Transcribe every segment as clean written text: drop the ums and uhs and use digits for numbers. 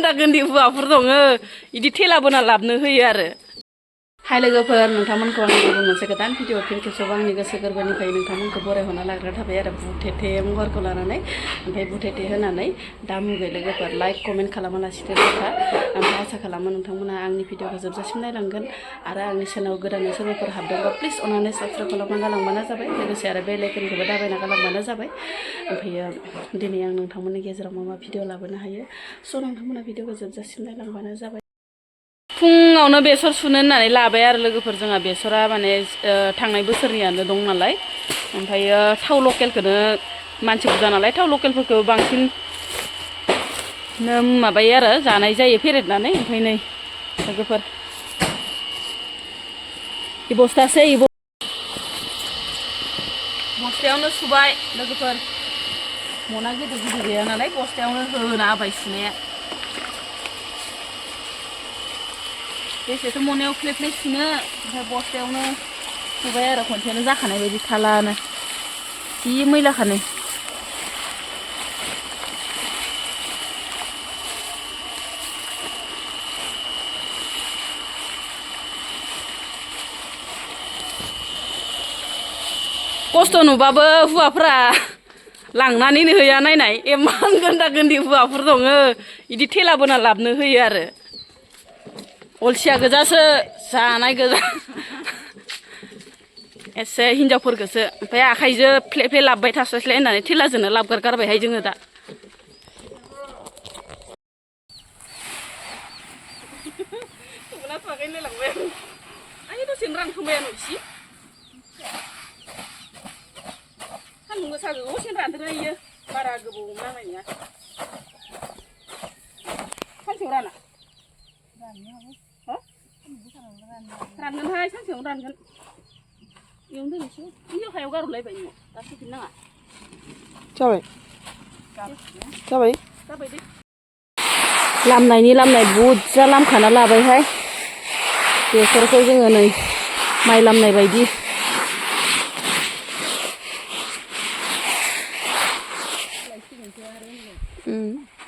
गोन्दा गोन्दी हुआफोर दङ इदि थेला बोना लाबनो होयो आरो हाय लोगोफोर नोंथांमोनखौ आं गुबुन मोनसे गोदान भिडिअ फिन खेबसेबाव आंनि गोसो गोरबोनिफ्राय नोंथांमोनखौ बरायहरना लाग्रा थाबाय आरो बुथेथे महरखौ लानानै ओमफ्राय बुथेथे होनानै दा मुगै लोगोफोर लाइक कमेन्ट खालामालासिनो था ओमफ्राय आसा खालामो नोंथांमोना आंनि भिडिअखौ जोबजासिम नायलांगोन आरो आंनि चेनेलाव गोदानै सोरबाफोर हाबदोंबा प्लिज अननानै साबस्क्राइब खालामना गालांबानो जाबाय लोगोसे आरो बेल आइकनखौबो दाबायना गालांबानो जाबाय ओमफ्राय दिनै आं नोंथांमोननि गेजेराव मा भिडिअ लाबोनो हायो स' नोंथांमोना भिडिअखौ जोबजासिम नायलांबानो जाबाय फुङावनो बेसर सुनो होननानै लाबाय आरो लोगोफोर जोंहा बेसरा माने थांनाय बोसोरनियानो दं नालाय ओमफ्रायो थाव लकेलखौनो मानसि बुरजा नालाय थाव लकेलफोरखौ बांसिन माबायो आरो जानाय जायो फेरेदनानै ओमफ्राय नै लोगोफोर बस्थासे बस्थायावनो सुबाय लोगोफोर मना गिदिर गिदिर गैया नालाय बस्थायावनो होना होबाय सुनाया बेसेथ' मनायाव फ्ले फ्ले सुनो ओमफ्राय बस्थायावनो सुबाय आरो खनसेनो जाखानाय बायदि थालानो जि मैलाखानो खस्थ' नुबाबो हुवाफ्रा लांनानैनो होया नायनाय इमान गोन्दा गोन्दी हुवाफोर दङ इदि थेला बोना लाबनो होयो आरो अलसिया गोजासो जानाय गोजा एसे हिनजावफोरखौसो ओमफ्राय आखाइजों फ्ले फ्ले लाबबाय थास्लायस्लाय होननानै थेलाजोंनो लाबगारगारबायहाय जोङो दा आइ दसेनो रानखांबाय आं इसे सान्दुं गोसा गोसेनो रानथारो इयो बारा गोबाव नांनाय नङा सानसेयाव राना रानगोनहाय सानसेयावनो रानगोन इयावनो दोननोसै इयाव हायाव गारहरलायबाय नोङो दा सुफिननाङा जाबाय जाबाय जाबाय दे लामनाय बुरजा लामखाना लाबायहाय बेसरखौ जोङो नै माइ लामनाय बायदि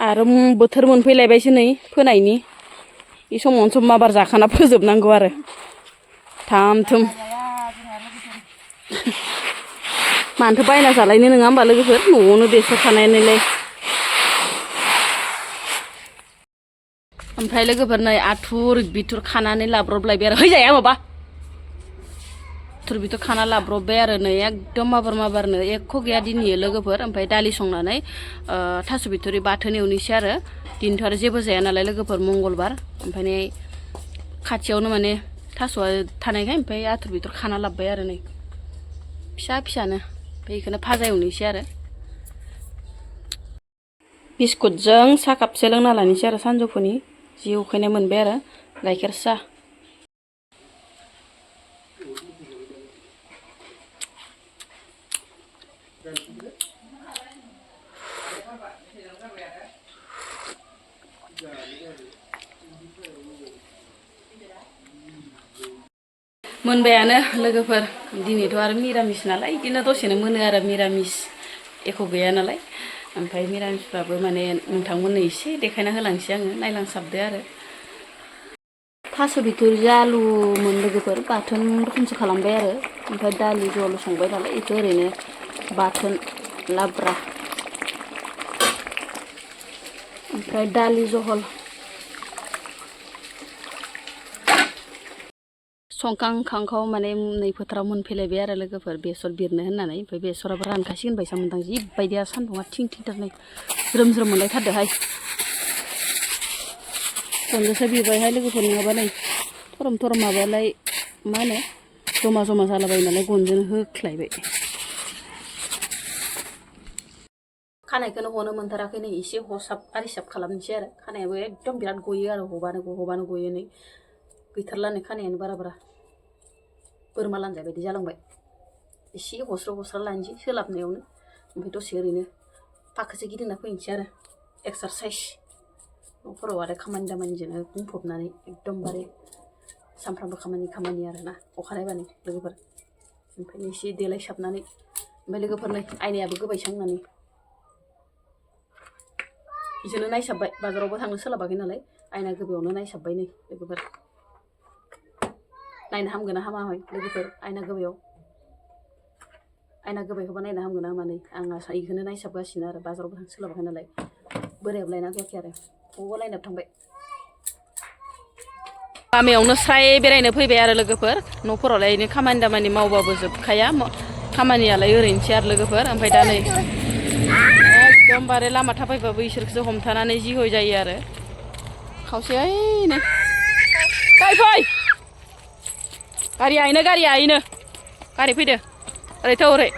आरो बोथोर मोनफैलायबायसो नै फोनायनि बे समावनो सम माबार जाखाना फोजोबनांगौ आरो थाम थुम मानोथो बायना जालायनो नङा होमबा लोगोफोर न'आवनो बेसर थानायनालाय ओमफ्राय लोगोफोर नै आथुर बिथुर खानानै लाब्रबलायबाय आरो हैजाया माबा आथुर बिथुर खाना लाब्रबबाय आरो नै एकदम माबारनो एख' गैया दिनैयो लोगोफोर ओमफ्राय दालि संनानै थास' बिथुरि बाथोन एवनोसै आरो दिनैथ' आरो जेबो जाया नालाय लोगोफोर मंगलबार ओमफ्राय खाथियावनो माने थास'आ थानायखाय ओमफ्राय आथुर बिथुर खाना लाबबाय आरो नै फिसा फिसानो ओमफ्राय बेखौनो भाजा एवनोसै आरो बिस्कुटजों साहा कापसे लोंना लानोसै आरो सानजौफुनि जि उखैनाय मोनबाय आरो गाइखेर साहा मोनबायानो लोगोफोर दिनैथ' आरो मिरामिस नालाय बिदिनो दसेनो मोनो आरो मिरामिस एख' गैया नालाय ओमफ्राय मिरामिसबाबो माने नोंथांमोननो एसे देखायना होलांसै आङो नायलांसाबदो आरो थास' बिथुरिजों आलुमोन लोगोफोर बाथोन रोखोमसो खालामबाय आरो ओमफ्राय दालि जहल संबाय नालाय बेखौ ओरैनो बाथोन लाब्रा ओमफ्राय दालि जहल संखांखांखाव माने नै फोथाराव मोनफैलायबाय आरो लोगोफोर बेसर बिरनो होननानै ओमफ्राय बेसराबो रानखासिगोन बायसा मोनदां जिबायदिया सान्दुंआ थिं थिंथारनाय ज्रोम ज्रोम मोनलायथारदोहाय गनजोंसो बिबायहाय लोगोफोर नङाबा नै थरम माबालाय मा होनो जमा जालाबायो नालाय गनजों होख्लायबाय खानायखौनो हनो मोनथाराखै नै एसे हसाब आरिसाब खालामनोसै आरो खानायाबो एकदम बिराद गयो आरो हबानो गयो नै गैथारला नै खानायानो बारा बोरमा लानजाय बायदि जालांबाय एसे हस्रा लानोसै सोलाबनायावनो ओमफ्राय दसे ओरैनो फाखोसे गिदिंना फैनोसै आरो एक्सारसाइज न'फोराव आरो खामानि दामानिजोंनो बुंफबनानै एकदमबारे सानफ्रामबो खामानि आरोना अखानायबानो लोगोफोर ओमफ्राय एसे देलायसाबनानै ओमफ्राय लोगोफोर नै आयनायाबो गोबायसां होननानै बिसोरनो नायसाबबाय बाजारावबो थांनो सोलाबाखै नालाय आयना गोबायावनो नायसाबबाय नै लोगोफोर नायनो हामगोन ना हामा हय लोगोफोर आयना गोबायखौबा नायनो हामगोन ना हामा नै आं बेखौनो नायसाबगासिनो आरो बाजारावबो थांनो सोलाबाखै नालाय बोरायाबो लायना होआखै आरो बबावबा लायनाबो थांबाय गामियावनो स्राय बेरायनो फैबाय आरो लोगोफोर न'फोरावलाय ओरैनो खामानि दामानि मावबाबो जोबखाया खामानियालाय ओरैनोसै आरो लोगोफोर ओमफ्राय दा नै एकदमबारे लामा थाबायबाबो इसोरखौसो हमथानानै जि हय जायो आरो खावसेयैनो फै गारिया गारि फैदो ओरैथ' ओरै